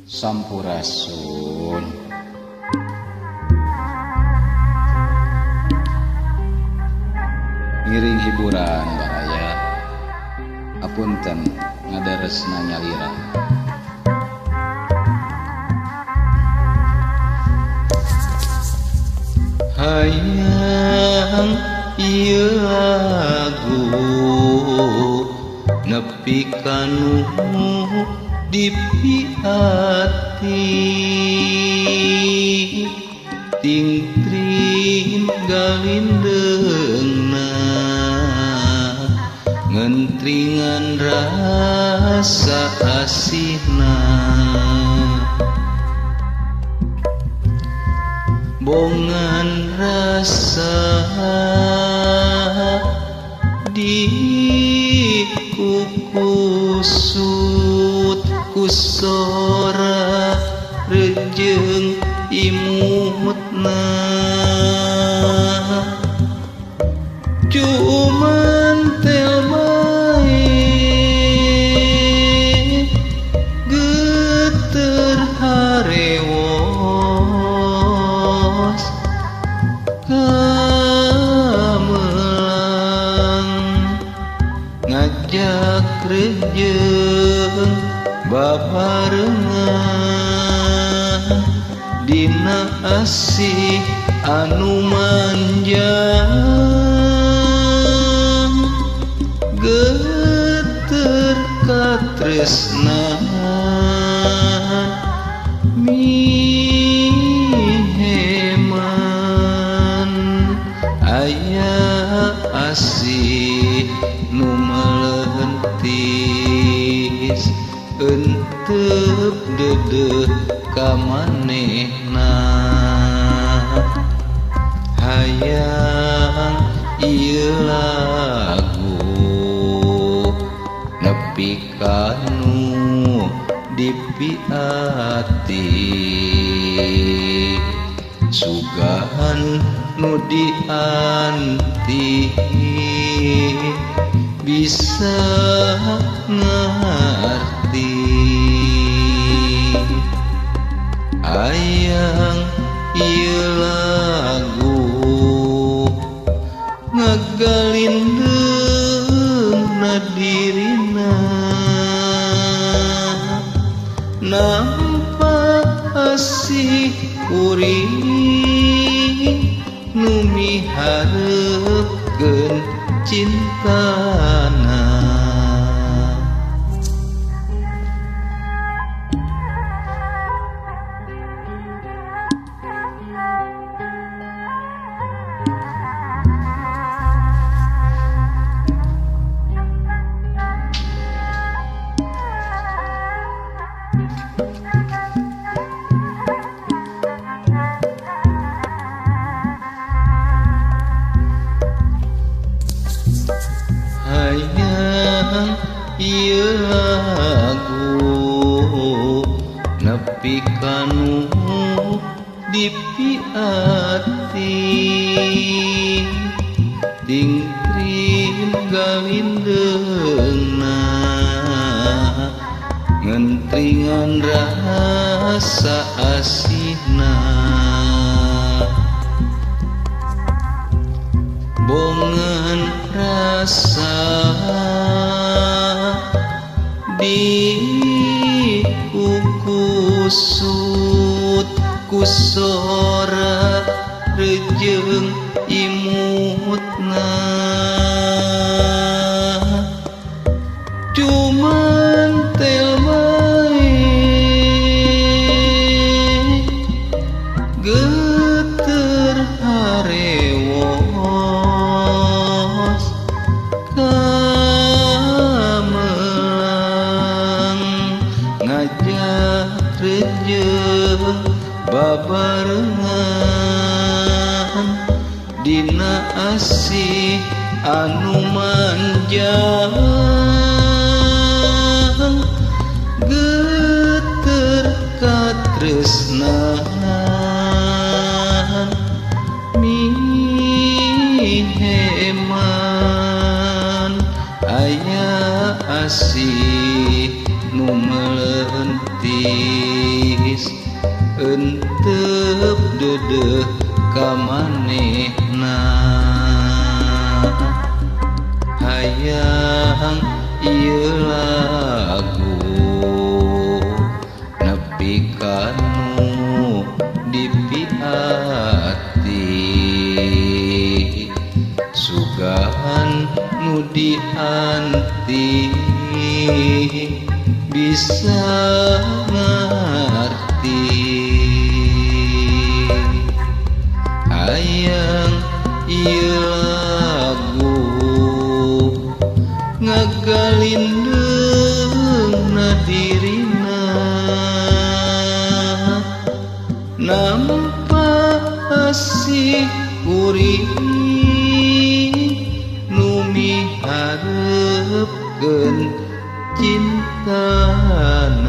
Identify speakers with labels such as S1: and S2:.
S1: Sampurasun. Ngiring hiburan baraya, apunten ngadaresna nyalira. Hayang ieu lagu nepi kanu dipiati, tingtrin galindeungna ngentringan rasa asihna. Bongan rasa di kukusut kusora rejeng imutna, cuman tel bae geter harewos kamelang ngajak rejeng babarengan dina asih anu manjang, geter katresnan miheman. Aya asih nu melentis entep dedeh ka manehna. Hayang ieu lagu nepi kanu dipiati, sugan nu dianti bisa ngarti. Hayang ieu lagu ngagalindengna dirina, nampa asih kuring nu miharepkeun cintana. Hayang ieu lagu nepi kanu dipiati, tingtrin galindeungna ngentringan rasa asihna. Bongan rasa di kukusut kusora rejeng imutna, cuman tel bae geter harewos kamelang ngajak rejeng babarengan dina asih anu manjang, geter katresnan miheman. Aya asih nu melentis Entep deudeuh ka manehna. Hayang ieu lagu nepi ka nu dipiati, sugan nu dianti bisa ngarti. Hayang ieu lagu ngagalindengna dirina, nampa asih kuring nu miharepkeun cintana.